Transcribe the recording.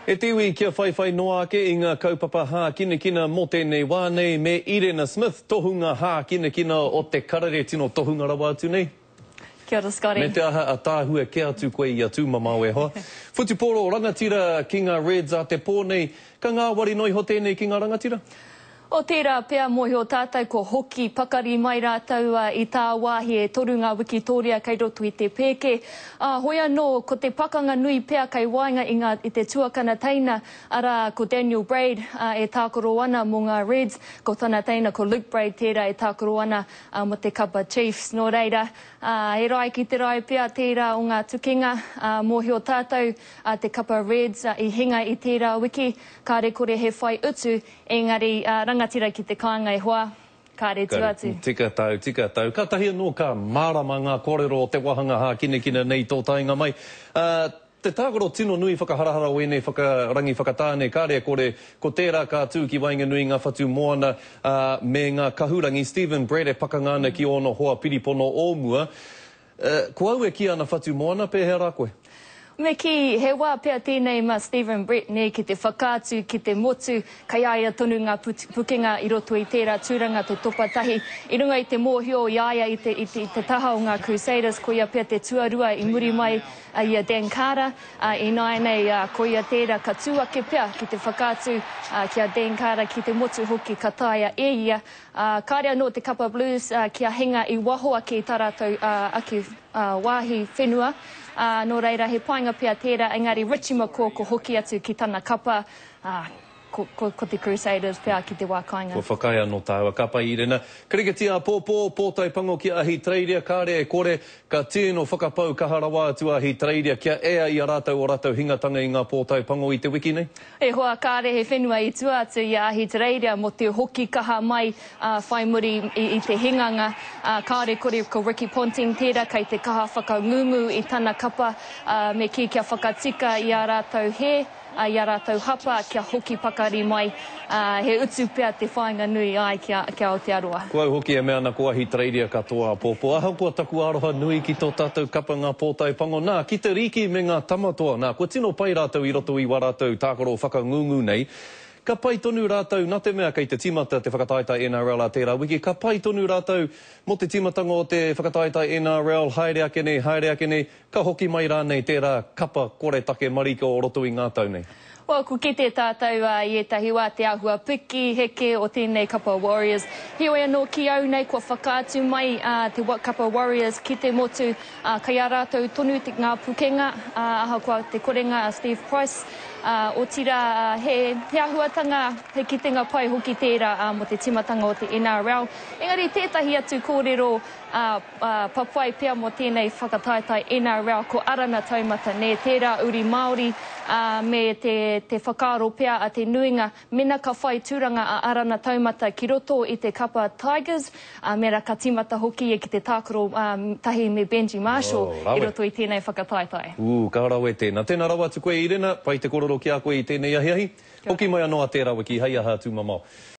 E te iwi kia whaiwhai noa ake i ngā kaupapa hākinakina mō tēnei wā nei me Irena Smith, tohunga hākinakina o te karere tino tohunga rawa atu nei. Kia ora Scotty. Me te aha ataahua kē atu koe i a Tūmamao e hoa. Whutupōro rangatira ki ngā Reds a te pō nei, ka ngāwari noa iho tēnei ki ngā rangatira? O tērā pea mōhio tātou kua hoki pakari mai rātou i tāwāhi e toru ngā wikitōria kei roto i te pēke. Ā, hoi anō, ko te pakanga nui pea kei waenga i ngā, i te tuakana teina, arā, ko Daniel Braid, ā, e tākaro ana mō ngā Reds, ko tana teina ko Luke Braid tērā e tākaro ana, ā, mō te kapa Chiefs. Nō reira, ā, he rae ki te rae pea tērā o ngā tukinga, ā, mōhio tātou, ā, te kapa Reds, ā, i hinga i tērā wiki, kāre kore he whai utu, Engari, rangatira ki te kāinga e hoa, kāre tua atu. Tika tau, tika tau. Kātahi anō ka mārama ngā kōrero o te wāhanga hākinakina nei tō taenga mai. Te tākaro tino nui whakaharahara o ēnei whakarangi whakatāne, kāre e kore, ko tērā ka tū ki waenganui i ngā whatu moana, ā, me ngā kahurangi. Stephen Brett e pakanga ana ki ōna hoa piripono o mua. Ko au e kī ana whatu moana, pēhea rā koe? Me kī, he wā pea tēnei mā Stephen Brett nē ki te whakaatu ki te motu kei a ia tonu ngā pukenga i roto i tērā tūranga te topa tahi. I runga i te mōhio i a ia i te, i te, i te taha o ngā Crusaders koia pea te tuarua i muri mai i a Dan Carter, ā, ināianei, ā, koia tērā ka tū ake pea ki te whakaatu, ā, ki a Dan Carter, ki te motu hoki ka taea e ia Ā, kāre anō te kapa Blues kia hinga i waho ake i tā rātou ake wāhi whenua, ā, nō reira he painga pea tērā, engari Richie McCaw ko hoki atu ki tana kapa, ā, ko, ko, ko te Crusaders pea ki te wā kāinga. Kua whakaae anō tāua. Ka pai Irena. Kirikiti āpōpō, pōtae pango ki a Ahitereiria, kāre e kore, ka tino whakapau kaha rawa atu a Ahitereiria kia ea i a rātou o rātou hingatanga i ngā pōtae pango i te wiki nei. E hoa, kāre he whenua i tua atu i a Ahitereiria mō te hoki kaha mai, ā, whai muri i te hinganga, ā, kāore kore ko Ricky Ponting tērā kei te kaha whakangungu i tana kapa, ā, me kī kia whakatika i ā rātou hē, ā, i ā rātou hapa kia hoki pakari mai, ā, he utu pea te whāinga nui ai ki a, ki a Aotearoa. Ko au hoki e mea ana ko Ahitereiria katoa āpōpō, ahakoa taku aroha nui ki tō tātou kapa ngā pōtae pango, nā, ki te rīki me ngā tamatoa, nā, kua tino pai rātou i roto i wā rātou tākaro whakangungu nei. Ka pai tonu rātou, nā te mea kei te tīmata te whakataetae NRL ā tērā wiki, ka pai tonu rātou mō te tīmatanga o te whakataetae NRL, haere ake nei, haere ake nei, Ka hoki mai rānei tērā kapa koretake marika o roto i ngā tau nei? Well, kua kite tātou i ētahi wā te āhua piki heke o tēnei kapa Warriors. Heoi anō ki au nei kua whakaatu mai te kapa Warriors ki te motu, kei a rātou tonu ngā pukenga, ahakoa te korenga a Steve Price. Otirā, he āhuatanga, he kitenga pai hoki tērā mō te tīmatanga o te NRL. Engari tētahi atu kōrero Ā, papai pea mō tēnei whakataetae NRL ko Arana Taumata, nē, tērā uri Māori, ā, me te, te whakaaro pea a te nuinga, mena ka whai tūranga a Arana Taumata ki roto i te kapa Tigers, ā, mena ka tīmata hoki ia ki te tākaro, ā, tahi me Benji Marshall Oh, rawe. i roto i tēnei whakataetae. Ū, ka rawe tēnā. Tēnā rawa atu koe, Irena, pai te korero ki a koe i tēnei ahiahi. Hoki mai anō a tērā wiki, hei aha, tūmamao.